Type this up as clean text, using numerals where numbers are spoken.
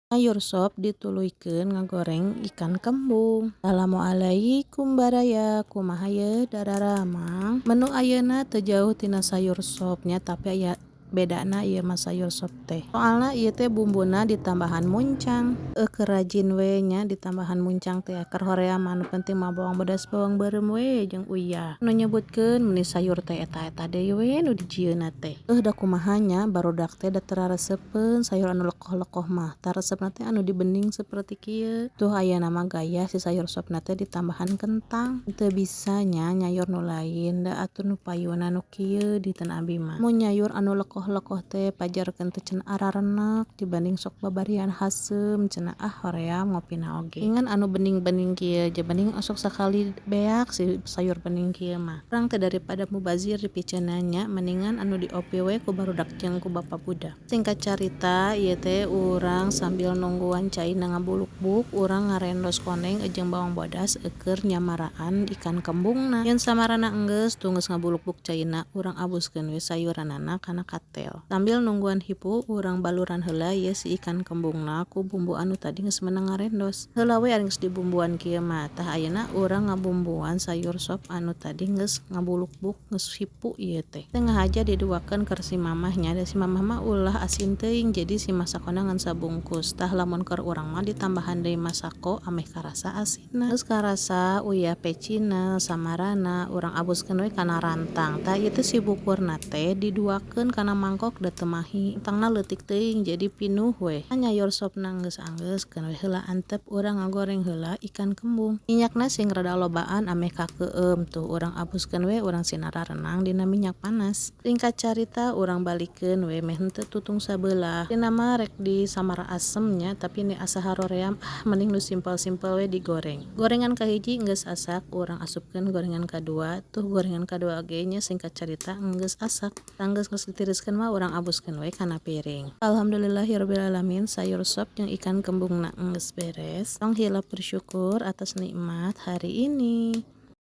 Sayur sop dituluykeun ngagoreng ikan kembung. Assalamualaikum baraya, kumaha yeuh dararamang? Menu ayeuna teu jauh tina sayur sop nya, tapi aya bedana ieu mah sayur sop teh. Soalna ieu teh bumbuna ditambahan muncang. Keur rajin we nya ditambahan muncang teh, keur hoream mah nu penting mah bawang bodas, bawang beureum we jeung uyah. Nu nyebutkeun meuni sayur teh eta-eta deui we nu dijieunna teh. Da kumaha nya, barudak teh da teu raresepeun sayur anu lekoh-lekoh mah, taresepna teh anu dibening saperti kieu. Tuh, ayeuna mah gaya si sayur sopna teh ditambahan kentang. Teu bisa nya nyayor nu lain, da atuh nu payuna nu kieu dinten abi mah. Mun nyayur anu lekoh-lekoh teh pajarkeun teh cenah ararenek dibanding sok babarian haseum cenah, ah, hoream ngopina oge. Ngan anu bening-bening kieu je mending osok sakali beak si sayur bening kieu mah. Urang teh daripada mubazir dipiceunna nya, mendingan anu diopi we ku barudak jeung ku bapa budak. Singkat carita, ieu teh urang sambil nungguan caina ngabulukbuk, urang ngarendos koneng jeung bawang bodas keur nyamaraan ikan kembungna. Yen samarana enggeus tuh, geus ngabulukbuk caina, urang abuskeun we sayuranana kana katel. Sambil nungguan hipu, urang baluran heula ieu si ikan kembungna ku bumbu anu tadi geus meunang ngarendos. Heula we ari geus dibumbuan kieu mah. Tah, ayeuna urang ngabumbuan sayur sop anu tadi geus ngabulukbuk, geus hipu ieu teh. Teu ngahaja diduakeun keur si mamah nya, da si mamah mah ulah asin teuing, jadi si masakona ngan sabungkus. Tah, lamun keur urang mah ditambahan deui masako ameh karasa asinna. Geus karasa uyah pecina, samarana, urang abuskeun we kana rantang. Tah, ieu teh si bukurna teh diduakeun kana mangkok da teu mahi. Rantangna leutik teuing, jadi pinuh we. Nyayor sopna geus anggeus, keun we heula antep urang ngagoreng heula ikan kembung. Minyakna sing rada lobaan ameh kakeueum. Tuh, urang abuskeun we, urang sinara renang dina minyak panas. Singkat carita, urang balikeun we meh henteu tutung sabelah. Dina mah rek di samara asem nya, tapi ni asa haroream, ah, mending nu simpel-simpel we, digoreng. Gorengan kahiji geus asak, urang asupkeun gorengan kadua. Tuh, gorengan kadua ge nya singkat carita geus asak. Tanggeus geus ditiriskeun mah, urang abuskeun we kana piring. Alhamdulillahirabbil alamin, sayur sop jeung ikan kembungna geus beres. Tong hilap bersyukur atas nikmat hari ini.